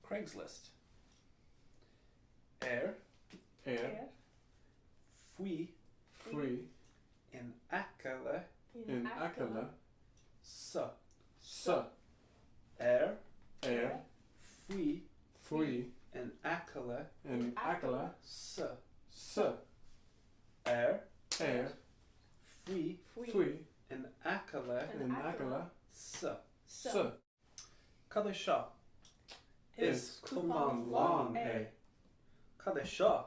Craigslist. Ar. Ar. Faoi. Faoi. In aice le. In aice le. Sa. Sa. Ar. Ar. Faoi. Faoi. In aice le. In aice le. Sa. Sa. Ar. Ar. Faoi. Faoi. In aice le. In aice le. Sa. Sa. Cad é seo? Is cupán lán é. Cad é seo?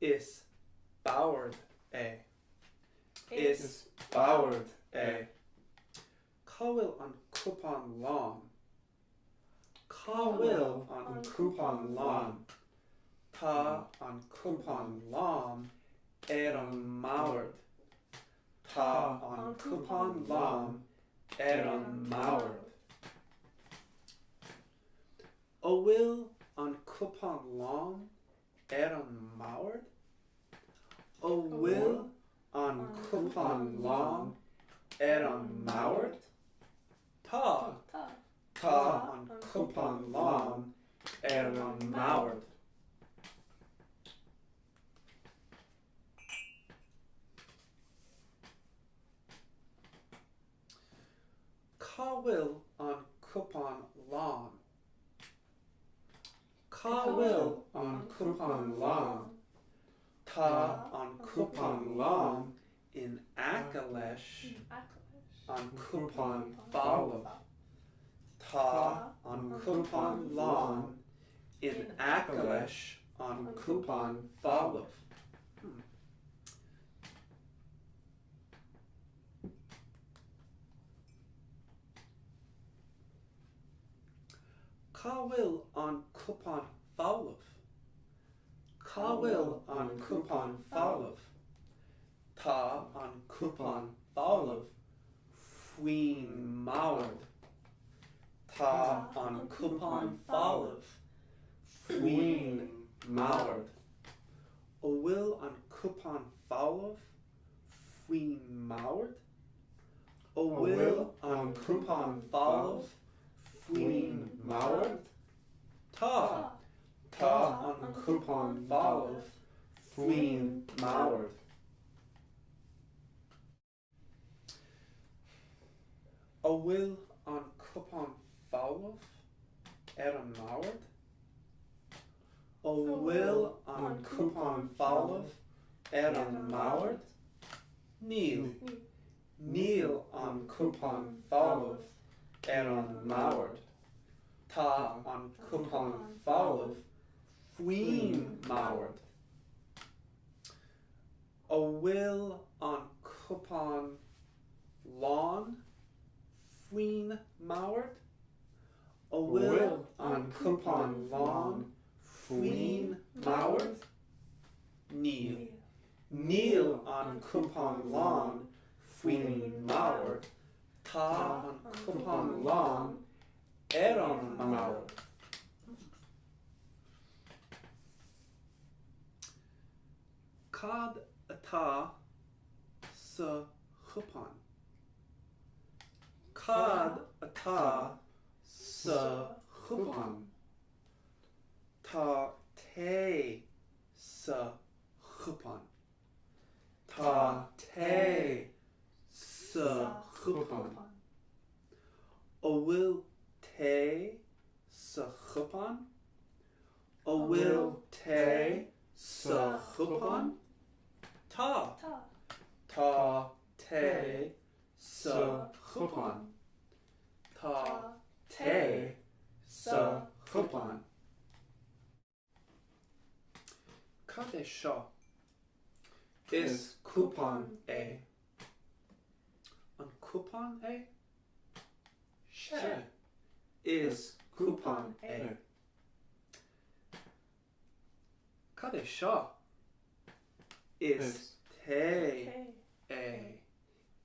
Is bord é. Is bord é. Cá bhfuil an cupán lán? Cá bhfuil an cupán lán? Tá an cupán lán ar an mbord. Tá an cupán lán ar an mbord. An bhfuil an cupán lán ar an mbord? An bhfuil an cupán lán ar an mbord? Tá. Tá an cupán lán ar an mbord. Cá bhfuil an cupán lán? Cá bhfuil an cupán lán? Tá an cupán lán in aice leis an cupán folamh. Tá an cupán lán in aice leis an cupán folamh. Cá bhfuil an cupán folamh? Cá bhfuil an cupán folamh? Tá an cupán folamh faoin mbord. Tá an cupán folamh faoin mbord. An bhfuil an cupán folamh faoin mbord? An bhfuil an cupán folamh faoin mbord? Tá. Tá an cupán folamh faoin mbord. An bhfuil an cupán folamh ar an mbord? An bhfuil an cupán folamh ar an mbord? Níl. Níl an cupán folamh ar an mbord. Tá an cupán folamh faoin mbord. An bhfuil an cupán lán faoin mbord? An bhfuil an cupán lán faoin mbord? Níl. Níl an cupán lán faoin mbord. Tá an cupán lán ar an mbord. Cad atá sa chupán? Cad atá sa chupán? Tá tae sa chupán. Tá tae sa chupán. An bhfuil tae sa chupán? An bhfuil tae sa chupán? Tá. Tá tae sa chupán. Tá tae sa chupán. Cad é seo? Is cupán é. An cupán é? Sea. Is cupán é. Cad é seo? Is tae é.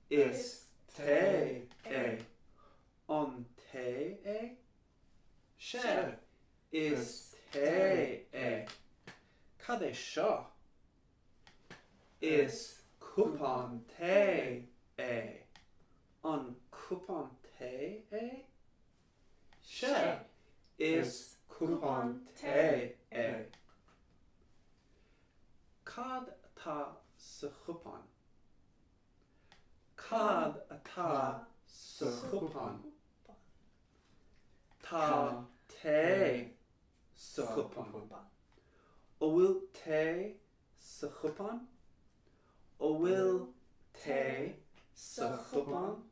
Is tae é. An tae é? Sea, is tae é. Cad é seo? Is cupán tae é. An cupán tae é? Sea, is cupán. Cupán tae é. Cad atá sa chupán? Cad atá sa chupán? Tá tae sa chupán. An bhfuil tae sa chupán? An bhfuil tae sa chupán?